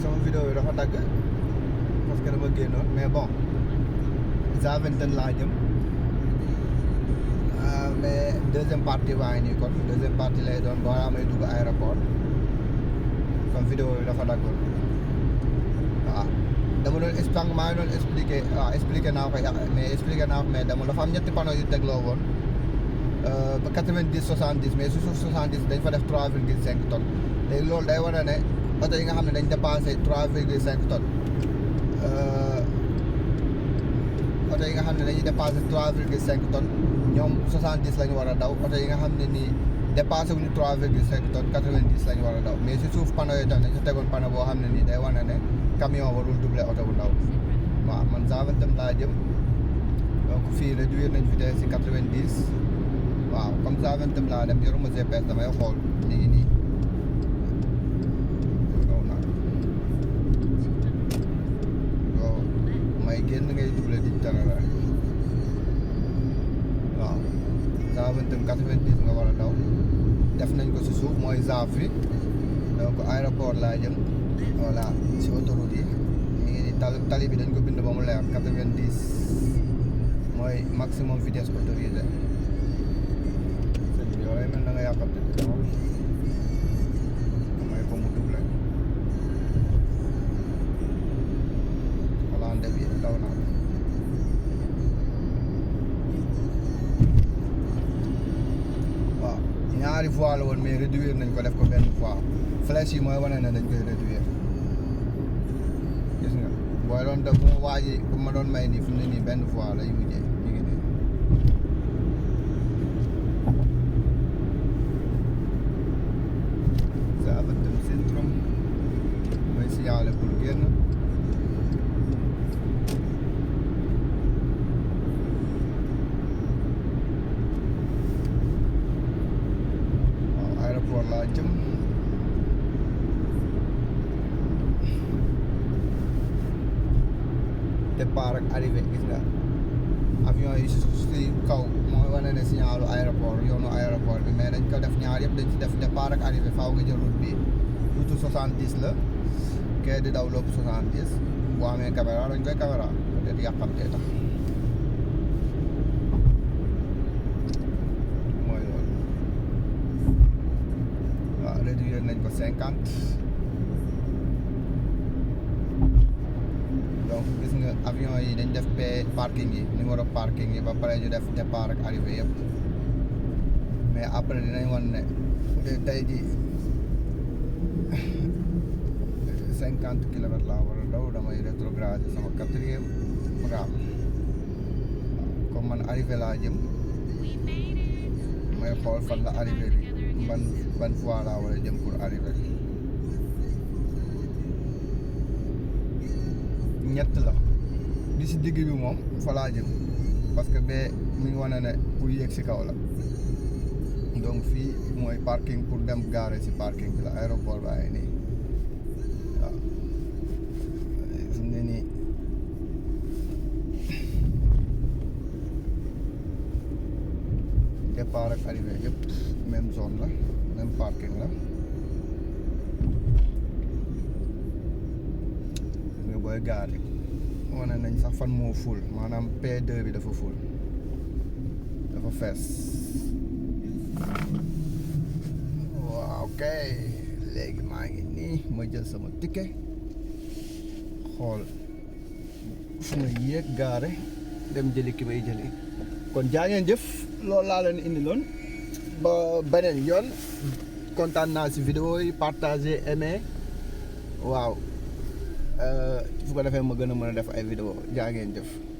sama vidéo bi dafa dagg parce que dama génnoon mais bon Zaventem laa jëm mais deuxième partie baa ngi nii kon deuxième partie lay doon balaa may dugg aéroport comme vidéo bi dafa daggoon waaw dama doon maa ngi doon expliqué naa ko mais dafa am ñetti panneaux yu tegloo woon ba 90 70 mais su suuf 70 dañ fa def 3,5 tonnes léegi loolu day wane ne oto yi nga xam ne dañ dépassé 3,5 tonnes oto yi nga xam ne dañuy dépassé 3,5 tonnes ñoom 70 la ñu war a daw oto yi nga xam ne nii dépassé wuñu 3,5 tonnes 90 la ñu war a daw mais si suuf panneau yi tam dañ sa tegoon panneau boo xam ne nii day wane ne camion warul doubler oto bu ndaw waaw man Zaventem laa jëm donc fii réduire nañ vitesse si 90 waaw comme Zaventem laa dem yoruma GPS damay xool ñu ngi nii may génn ngay doubler di tarara waaw Zaventem 90 nga war a daw def nañ ko si suuf mooy Zavi donc aéroport laa jëm voilà si autoroute yi ñu ngi nii tali bi dañ ko bind ba mu leer 90 mooy maximum vitesse autorisée sëñ bi yow lay mel na nga yàqamte mooy ko mu double Hollande bi daw naa waaw ñaari voies la woon mais réduire nañ ko def ko benn voie flèche yi mooy wane ne dañ koy réduire gis nga booy doon def bu ma waaji bu ma doon may nii fu mu ne nii benn voie lay mujjee ñu ngi nii Zaventem centrum mooy signalé pour génn waaw aéroport laa jëm départ ak arrivé gis nga avion yi si kaw mooy wane ne signalu aéroport yoonu aéroport bi mais dañ ko def ñaar yëpp dañ ci def départ ak arrivé faaw nga jël route bi route 70 la kee di daw lépp 70 boo amee caméra dañ koy caméra peut-être yàqamtee tax mooy loolu waaw réduire nañ ko 50 donc gis nga avion yi dañ def parking yi numéro parking yi ba pare ñu def départ ak arrivé yëpp mais après dinañ wan ne tey ji 50 kilomètres laa war a daw damay rétrograder sama 4e raam comme man arrivé laa jëm may xool fan la arrivé bi ban fois laa war a jëm pour arrivé ñett la bi si digg bi moom fa laa jëm parce que bee mi ngi wane ne pour yéeg si kaw la donc fii mooy parking pour dem garer si parking bi la aéroport baa ngi nii waaw fi mu ne nii départ ak arrivé yëpp même zone la même parking la nga booy gaare wane nañ sax fan moo full maanaam P2 bi dafa full dafa fees waaw kay léegi maa ngi nii ma jël sama ticket xool fu ma yéeg gaare dem jëli ki may jëli kon jaa ngeen jëf loolu laa leen indi loon ba beneen yoon kontaan naa si vidéo yi partager aimer waaw fu ko defee ma gën a mën a def ay vidéo jaa ngeen jëf